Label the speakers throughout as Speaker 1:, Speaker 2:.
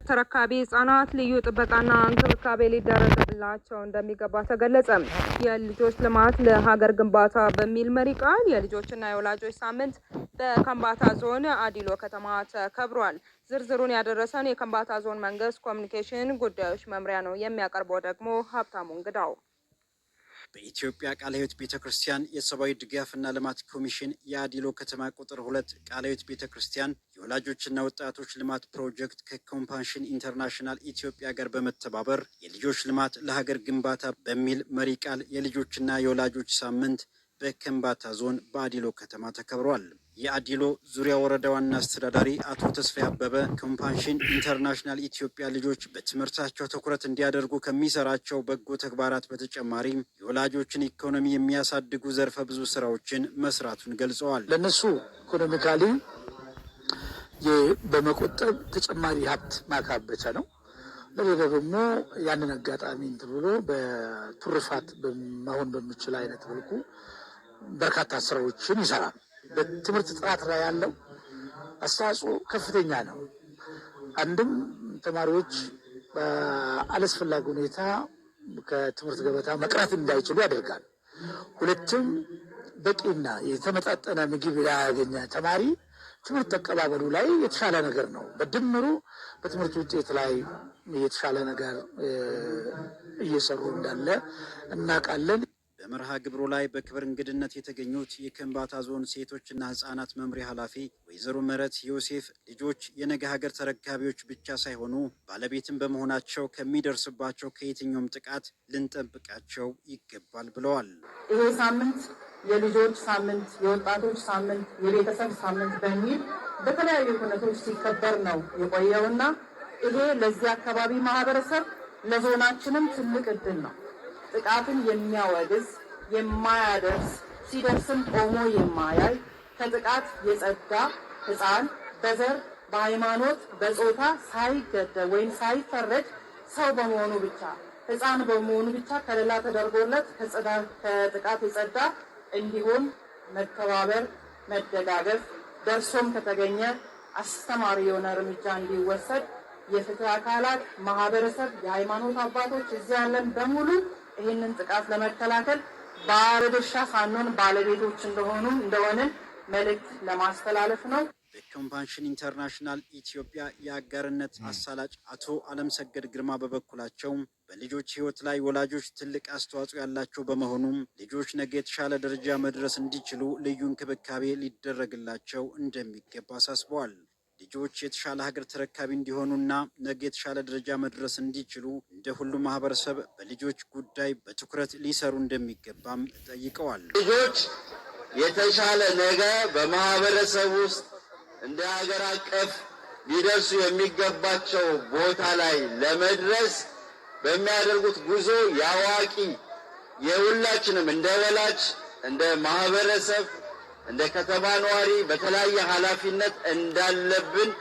Speaker 1: ተረካቢ ህጻናት ልዩ ጥበቃና እንክብካቤ ሊደረግላቸው እንደሚገባ ተገለጸ። የልጆች ልማት ለሀገር ግንባታ በሚል መሪ ቃል የልጆችና የወላጆች ሳምንት በከምባታ ዞን አዲሎ ከተማ ተከብሯል። ዝርዝሩን ያደረሰን የከምባታ ዞን መንግስት ኮሚኒኬሽን ጉዳዮች መምሪያ ነው። የሚያቀርበው ደግሞ ሀብታሙ እንግዳው።
Speaker 2: በኢትዮጵያ ቃለ ሕይወት ቤተ ክርስቲያን የሰብአዊ ድጋፍና ልማት ኮሚሽን የአዲሎ ከተማ ቁጥር 2 ቃለ ሕይወት ቤተ ክርስቲያን የወላጆችና ወጣቶች ልማት ፕሮጀክት ከኮምፓሽን ኢንተርናሽናል ኢትዮጵያ ጋር በመተባበር የልጆች ልማት ለሀገር ግንባታ በሚል መሪ ቃል የልጆችና የወላጆች ሳምንት በከምባታ ዞን በአዲሎ ከተማ ተከብሯል። የአዲሎ ዙሪያ ወረዳ ዋና አስተዳዳሪ አቶ ተስፋዬ አበበ ኮምፓሽን ኢንተርናሽናል ኢትዮጵያ ልጆች በትምህርታቸው ትኩረት እንዲያደርጉ ከሚሰራቸው በጎ ተግባራት በተጨማሪ የወላጆችን ኢኮኖሚ የሚያሳድጉ ዘርፈ ብዙ ስራዎችን መስራቱን ገልጸዋል።
Speaker 3: ለእነሱ economically በመቆጠብ ተጨማሪ ሀብት ማካበቻ ነው። ለሌላ ደግሞ ያንን አጋጣሚ እንትን ብሎ በትሩፋት መሆን በሚችል አይነት መልኩ በርካታ ስራዎችን ይሰራል። በትምህርት ጥራት ላይ ያለው አስተዋጽኦ ከፍተኛ ነው። አንድም ተማሪዎች በአላስፈላጊ ሁኔታ ከትምህርት ገበታ መቅረት እንዳይችሉ ያደርጋል። ሁለትም በቂና የተመጣጠነ ምግብ ያገኘ ተማሪ ትምህርት አቀባበሉ ላይ የተሻለ ነገር ነው። በድምሩ በትምህርት ውጤት ላይ የተሻለ ነገር እየሰሩ እንዳለ እናውቃለን።
Speaker 2: በመርሃ ግብሩ ላይ በክብር እንግድነት የተገኙት የከምባታ ዞን ሴቶችና ሕጻናት መምሪያ ኃላፊ ወይዘሮ ምህረት ዮሴፍ ልጆች የነገ ሀገር ተረካቢዎች ብቻ ሳይሆኑ ባለቤትም በመሆናቸው ከሚደርስባቸው ከየትኛውም ጥቃት ልንጠብቃቸው ይገባል ብለዋል።
Speaker 4: ይሄ ሳምንት የልጆች ሳምንት፣ የወጣቶች ሳምንት፣ የቤተሰብ ሳምንት በሚል በተለያዩ ሁነቶች ሲከበር ነው የቆየውና ይሄ ለዚህ አካባቢ ማህበረሰብ ለዞናችንም ትልቅ እድል ነው። ጥቃትን የሚያወግዝ፣ የማያደርስ፣ ሲደርስም ቆሞ የማያይ፣ ከጥቃት የጸዳ ህፃን በዘር፣ በሃይማኖት፣ በጾታ ሳይገደብ ወይም ሳይፈረጅ ሰው በመሆኑ ብቻ፣ ህፃን በመሆኑ ብቻ ከለላ ተደርጎለት ከጥቃት የጸዳ እንዲሆን መተባበር፣ መደጋገፍ፣ ደርሶም ከተገኘ አስተማሪ የሆነ እርምጃ እንዲወሰድ የፍትህ አካላት፣ ማህበረሰብ፣ የሃይማኖት አባቶች እዚህ ያለን በሙሉ ይህንን ጥቃት ለመከላከል ባለድርሻ ሳንሆን ባለቤቶች እንደሆኑ እንደሆንን መልእክት ለማስተላለፍ ነው።
Speaker 2: በኮምፓሽን ኢንተርናሽናል ኢትዮጵያ የአጋርነት አሳላጭ አቶ አለምሰገድ ግርማ በበኩላቸው በልጆች ሕይወት ላይ ወላጆች ትልቅ አስተዋጽኦ ያላቸው በመሆኑም ልጆች ነገ የተሻለ ደረጃ መድረስ እንዲችሉ ልዩ እንክብካቤ ሊደረግላቸው እንደሚገባ አሳስበዋል። ልጆች የተሻለ ሀገር ተረካቢ እንዲሆኑና ነገ የተሻለ ደረጃ መድረስ እንዲችሉ እንደ ሁሉም ማህበረሰብ በልጆች ጉዳይ በትኩረት ሊሰሩ እንደሚገባም ጠይቀዋል።
Speaker 5: ልጆች የተሻለ ነገ በማህበረሰብ ውስጥ እንደ ሀገር አቀፍ ሊደርሱ የሚገባቸው ቦታ ላይ ለመድረስ በሚያደርጉት ጉዞ የአዋቂ የሁላችንም እንደ ወላጅ፣ እንደ ማህበረሰብ፣ እንደ ከተማ ነዋሪ በተለያየ ኃላፊነት እንዳለብን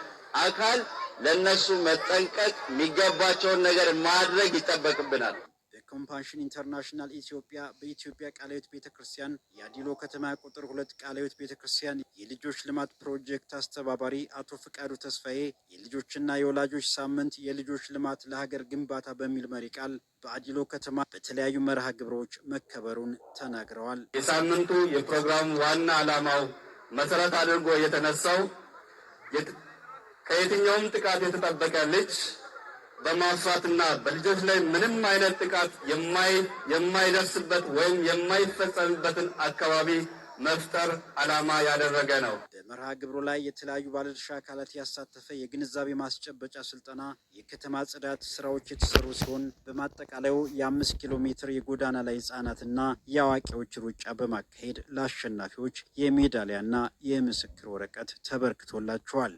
Speaker 5: አካል ለነሱ መጠንቀቅ የሚገባቸውን ነገር ማድረግ ይጠበቅብናል።
Speaker 2: በኮምፓሽን ኢንተርናሽናል ኢትዮጵያ በኢትዮጵያ ቃለ ሕይወት ቤተ ክርስቲያን የአዲሎ ከተማ ቁጥር 2 ቃለ ሕይወት ቤተ ክርስቲያን የልጆች ልማት ፕሮጀክት አስተባባሪ አቶ ፍቃዱ ተስፋዬ የልጆችና የወላጆች ሳምንት የልጆች ልማት ለሀገር ግንባታ በሚል መሪ ቃል በአዲሎ ከተማ በተለያዩ መርሃ ግብሮች መከበሩን ተናግረዋል።
Speaker 5: የሳምንቱ የፕሮግራሙ ዋና ዓላማው መሰረት አድርጎ የተነሳው ከየትኛውም ጥቃት የተጠበቀ ልጅ በማፍራትና በልጆች ላይ ምንም አይነት ጥቃት የማይደርስበት ወይም የማይፈጸምበትን አካባቢ መፍጠር ዓላማ ያደረገ ነው።
Speaker 2: በመርሃ ግብሩ ላይ የተለያዩ ባለድርሻ አካላት ያሳተፈ የግንዛቤ ማስጨበጫ ስልጠና፣ የከተማ ጽዳት ስራዎች የተሰሩ ሲሆን በማጠቃለያው የ5 ኪሎ ሜትር የጎዳና ላይ ህጻናትና የአዋቂዎች ሩጫ በማካሄድ ለአሸናፊዎች የሜዳሊያና የምስክር ወረቀት ተበርክቶላቸዋል።